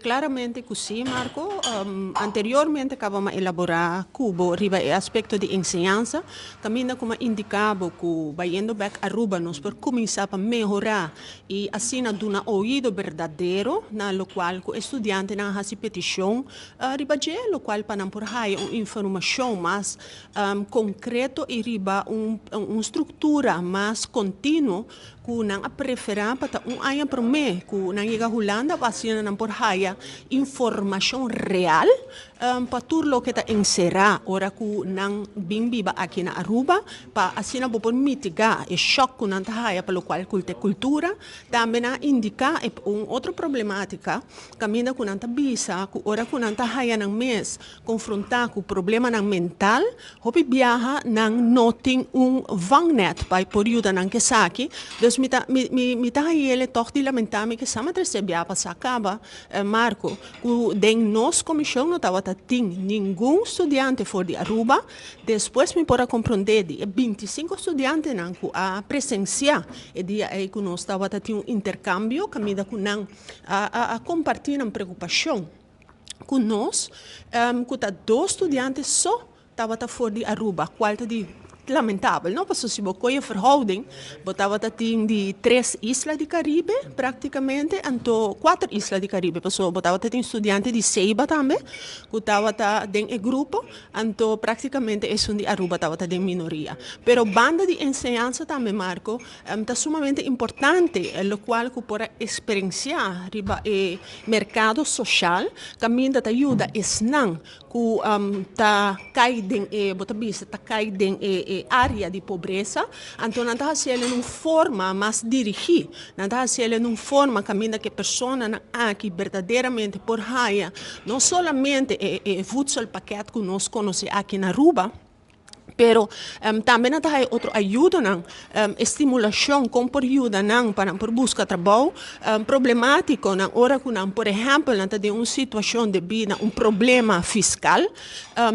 Claramente cu si, Marco. Anteriormente caba m'a elabora cu bo riba e aspecto di enseñansa. Caminda cu m'a indica bo cu bayendo bek Aruba nos por cuminsa pa mehora y asina duna oido berdadero na locual cu e studiantenan a haci peticion riba dje, locual pa nan por haya un informacion mas concreto y riba un structura mas continuo ku nan a preferá pa ta un aña promé ku nan yega Hulanda pa asina nan por haya informashon real pa tur loke ta enserá ora ku nan bin biba aki na Aruba pa asina bo por mitigá e shòk ku nan ta haya pa lokual ku ta e kultura. Tambe nan a indiká e un otro problemátika kaminda ku nan ta bisa ku ora ku nan ta haya nan mes konfrontá ku problemanan mental, hopi biaha nan no tin un vangnet pa e por yuda nan ku esaki. Dus mi ta mi mi mi ta hañ'el e tòg di lamentá mi ke sa mi a trese biaha pasá kaba, Marco, ku den nos komishon no tabata tin ningun studiante for di Aruba. Despues mi por a komprondé di e 25 studiantenan ku a presensiá e dia ei ku nos tabata tin un interkambio kaminda ku nan a a a kompartí nan preokupashon. Ku nos ku ta dos studiante so tabata for di Aruba, kual ta di lamentabel no, pasobra si bo kohe verhouding bo tabata tin di tres isla di Caribe praktikamente, anto kuater isla di Caribe, pasobra bo tabata tin studiante di Ceiba tambe ku tabata den e grupo, anto praktikamente esun di Aruba tabata den minoria. Pero banda di enseñansa tambe Marco ta sumamente importante lokual ku por a eksperensiá riba e merkado soshal kaminda ta yuda esnan ku ta kai den e bo ta bisa ta kai den e área di pobresa, anto nan ta hasi el en un forma mas dirigí, nan ta hasi el en un forma kaminda ku e personanan aki berdaderamente por haña no solamente e voedselpakket ku nos konosé aki na Aruba, Pero tambe nan ta haya otro ayudonan, estimulashon kon por yuda nan pa nan por buska trabou. Problemátikonan ora ku nan por ehèmpel nan ta den un situashon debí na un problema fiskal,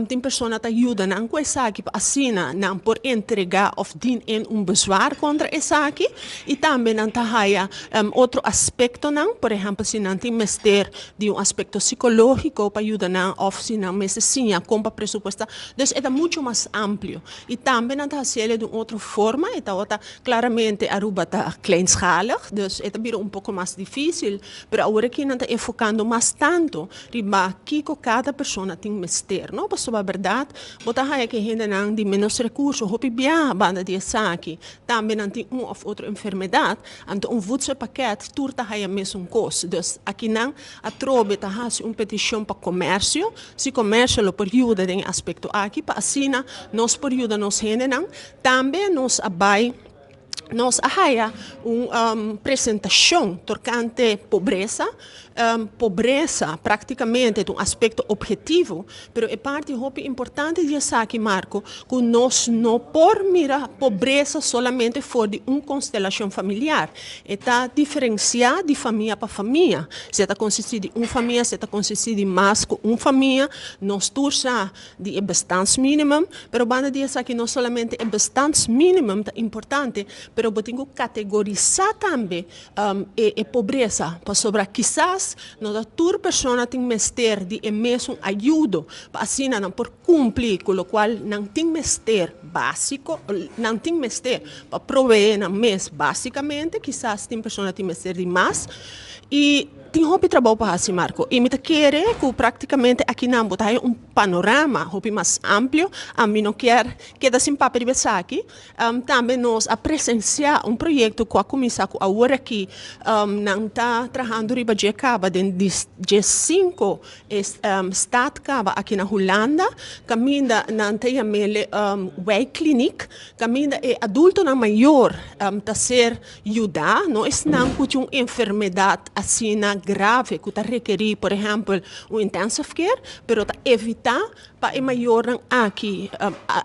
tin persona ta yuda nan ku esaki pa asina nan por entregá òf dien in un bezwaar kontra esaki. I tambe nan ta haya otro aspektonan, por ehèmpel si nan tin mester di un aspekto sikológiko pa yuda nan òf si nan mester siña kon pa presupuestá. Dus e ta mucho mas amplio. Y tambe nan ta haciele di un otro forma, e tabata claramente Aruba ta kleinschalig, dus e ta bira un poco mas dificil, pero awor aki nan ta enfocando mas tanto riba kico cada persona tin mester, no? Pasobra berdad bo ta haya cu e hendenan di menos recurso hopi biaha banda di esaki, tambe nan tin un of otro enfermedad, anto un voedselpakket tur ta haya mesun cos. Dus akinan atrobe ta haci un peticion pa comercio. Si komersio lo por yuda den e aspekto aki pa asina nos por yuda nos hendenan. Tambe nos a bai nos a haya un presentashon tokante pobresa. Pobresa praktikamente ta un aspekto ophetivo, pero e parti hopi importante di esaki Marco ku nos no por mira pobresa solamente for di un konstelashon familiar. E ta diferensiá di famia pa famia. Si e ta konsistí di un famia, si e ta konsistí di mas ku un famia, nos tur sa di e bestaansminimum. Pero banda di esaki no solamente e bestaansminimum ta importante, pero bo tin ku kategorisá tambe e pobresa. Pasobra kisas no ta tur persona tin mester di e mesun ayudo pa asina nan por kumpli ku lokual nan tin mester básiko, nan tin mester pa proveé nan mes básikamente, kisas tin persona tin mester di mas i tin hopi trabou pa hasi Marco i mi ta kere ku práktikamente akinan bo ta haña un panorama hopi mas amplio, ami no kier keda sin papia riba esaki. Tambe nos a presensiá un proyekto ku a kuminsá ku awor aki nan ta trahando riba dje kaba den 15 stad kaba aki na Hulanda kaminda nan ta yam'el wijkkliniek kaminda e adultonan mayor ta ser yudá, no esnan ku tin un enfermedat asina grave ku ta rekerí por ehèmpel un intensive care, pero ta evitá pa e mayornan aki,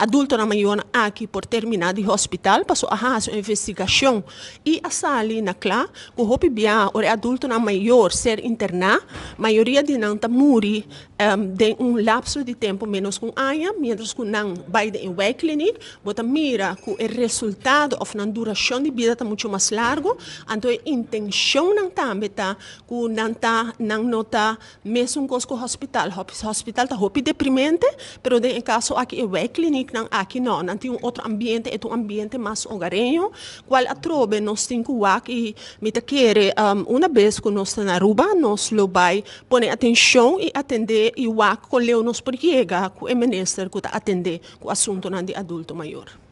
adultonan mayornan aki por terminá di hospital pasobra a hasi un investigashon i a sali na kla ku hopi biaha ora e adultonan mayor ser interná, mayoria di nan ta muri den un lapso di tempu ménos ku un aña, miéntras ku nan bai den e wijkkliniek bo ta mira ku e resultado òf nan durashon di bida ta muchu mas largu, anto e intenshonnan tambe ta ku. Nan ta, nan no ta mesun kos ku hospital. Hospital ta hopi deprimente, pero den e kaso aki e wijkklinieknan aki no, nan tin un otro ambiente, e ta un ambiente mas hogareño, kual atrobe nos tin ku wak i mi ta kere una bes ku nos ta na Aruba nos lo bai pone atenshon i atendé i wak kon leu nos por yega ku e minister ku ta atendé ku asuntonan di adulto mayor.